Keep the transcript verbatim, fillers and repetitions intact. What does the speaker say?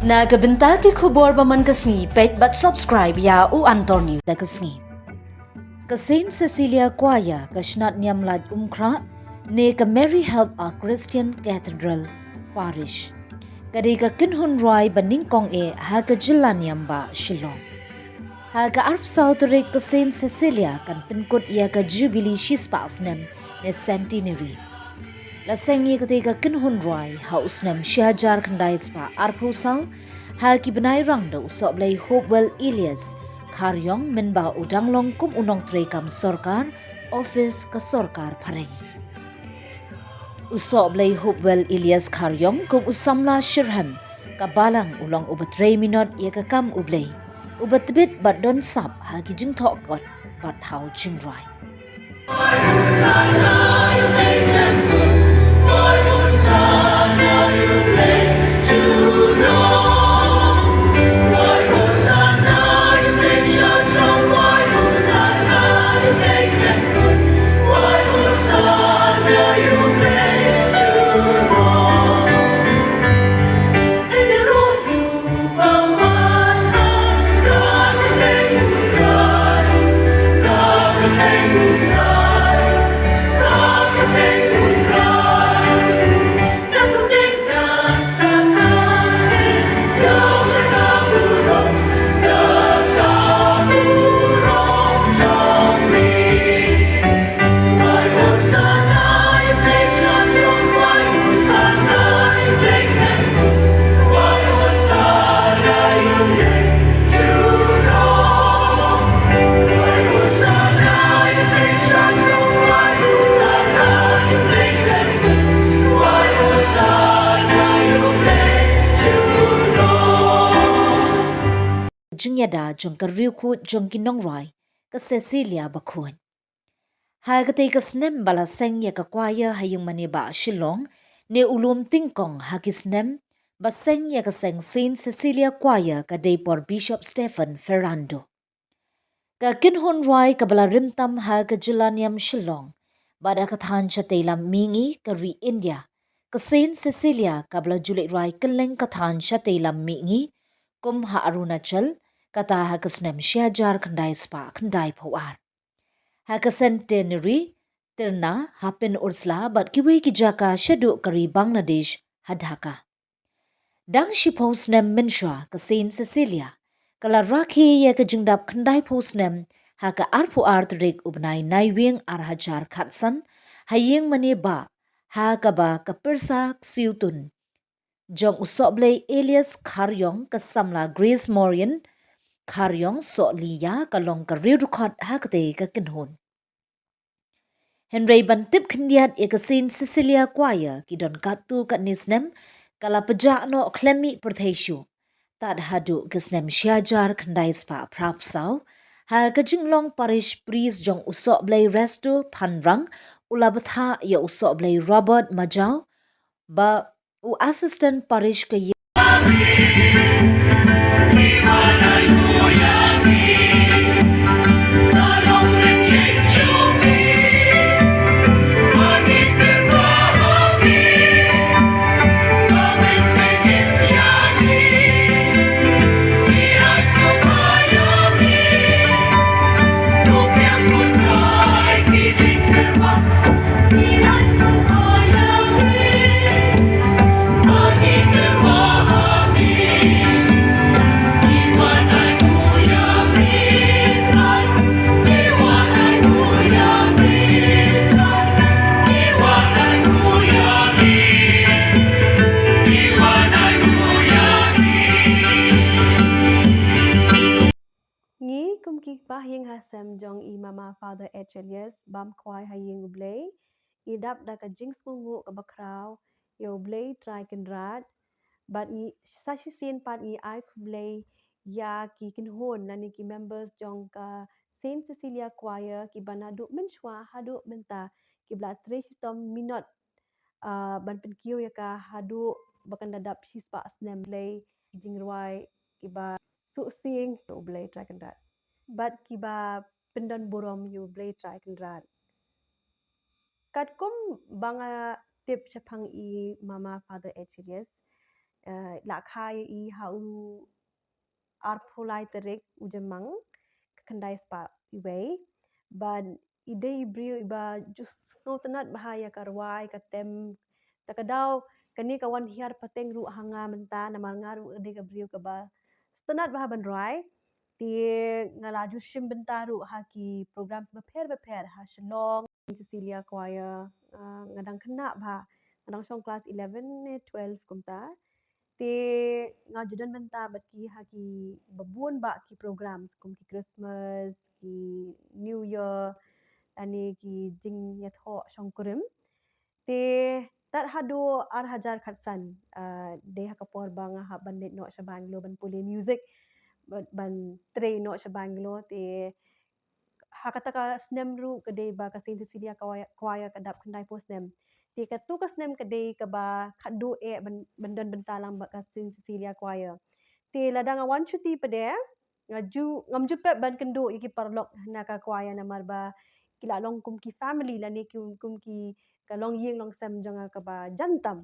Na ka bynta ki khubor ba man ka sngi, peit bad subscribe ïa U Antor News da ka sngi. Ka Saint Cecilia Choir ka shnat niam Laitumkhrah ne ka Mary Help Our Christian Cathedral Parish ka dei ka kynhun rwai ba nyngkong eh ha ka jylla niam ba Shillong. Ha ka arphew saw tarik ka Saint Cecilia kan pynkut ïa ka Jubilee shispah snem ne Centenary. La seng ïa katei ka kynhun rwai ha u snem shi hajar khyndai spah arphew saw ha ki bnai rang da u Sohblei Hopewell Elias Kharïong mynba u dang long kum u nongtrei kam sorkar, office ka sorkar phareng. U Sohblei Hopewell Elias Kharïong kum u samla shitrhem ka balang u long uba trei minot ïa ka kam U Blei, uba tbit bad don sap ha ki jingthoh kot bad thaw jingrwai. Jingïada jong ka riewkhuid jong ki nongrwai, ka Cecilia Bakhuid. Ha katei ka snem ba la seng ïa ka choir ha ïing mane ba Shillong, ne u lum tyngkong ha ki snem ba seng ïa ka seng Saint Cecilia Choir ka dei por Bishop Stephen Ferrando. Ka kynhun rwai kaba la rim tam ha ka jylla niam Shillong bad ha ka thaiñ shatei lam mihngi ka ri India, ka Saint Cecilia kaba la ju leit rwai kylleng ka thaiñ shatei lam mihngi kum ha Arunachal, kata ha ka snem shi hajar khyndai spah khyndai phew ar. Ha ka Centenary, Tirna, ha Pyn Ursla bad kiwei ki jaka shaduh ka ri Bangladesh ha Dhaka. Dang shiphew snem mynshuwa ka Saint Cecilia ka la rakhe ïa ka jingdap khyndaiphew snem ha ka arphew ar tarik u bnai Naiwieng ar hajar khatsan ha ïing mane ba, ha kaba ka pyrsa ksiewtun jong u Sohblei Elias Kharïong, ka samla Grace Morian Kharïong Sohliya, ka long ka riewdkhot ha katei ka kynhun. Hynrei ban tip khyndiat ïa ka Saint Cecilia Choir ki don katto katne snem, ka la pjah noh khlem mih pyrthei shuh. Tad haduh ka snem shi hajar khyndai spah phra phew saw, ha ka jinglong parish priest jong u Sohblei Resto Phanrang, u la bthah ïa u Sohblei Robert Majaw ba u assistant parish ka ïing. Ngi kum ki bahaïing hasem jong i Mama Father H. Elias, bam khwai ha ïing U Blei, ngi dap da ka jingsngewnguh kaba khraw ïa U Blei Trai Kynrad, bad ngi sa shisien pat ngi ai khublei ïa ki kynhun lane ki members jong ka Saint Cecilia Choir kiba naduh mynshuwa haduh mynta kiba la trei shitom minot, ah, ban pynkiew ïa ka haduh ba kan da dap shispah snem. Blei ki jingrwai kiba suhsieng ïa U Blei Trai Kynrad bad kiba pyndon burom ïa U Blei Trai Kynrad. Katkum ba nga tip shaphang i Mama Father H. Elias, eh, la kha ïa i ha u arphew lai tarik u Jymmang, ka khyndai spah iwei. Bad i dei i briew iba ju sngewtynnat bha ïa ka rwai ka tem. Ta ka daw kane ka wan hiar pateng ruh ha nga mynta namar nga ruh dei ka briew kaba sngewtynnat bha ban rwai. Te nga la ju shim bynta ruh ha ki program bapher bapher ha Shillong, Cecilia Choir, ah, nga dang khynnah bha, nga dang shong klas eleven ne twelve kumta. Te nga ju don bynta bad ki ha ki babun bah ki program kum ki Christmas, ki New Year, lane ki jingïathoh shongkurim. Te tad haduh ar hajar khatsan, ah, dei ha ka por ba nga hap ban leit noh sha Bangalore ban pule music, ban, ban trei noh sha Bangalore. Te ha kata ka snem ruh ka dei ba ka Saint Cecilia Choir, Choir ka dap khyndai phew snem. Te katu ka snem ka dei kaba khatduh eh ban, ban don bynta lang bad ka Saint Cecilia Choir. Te lada nga wan shuti pat de, nga ju, ngam ju pep ban kynduh ïa ki paralok na ka choir namar ba ki la long kum ki family lane ki kum ki ka longïing longsem jong nga kaba jan tam.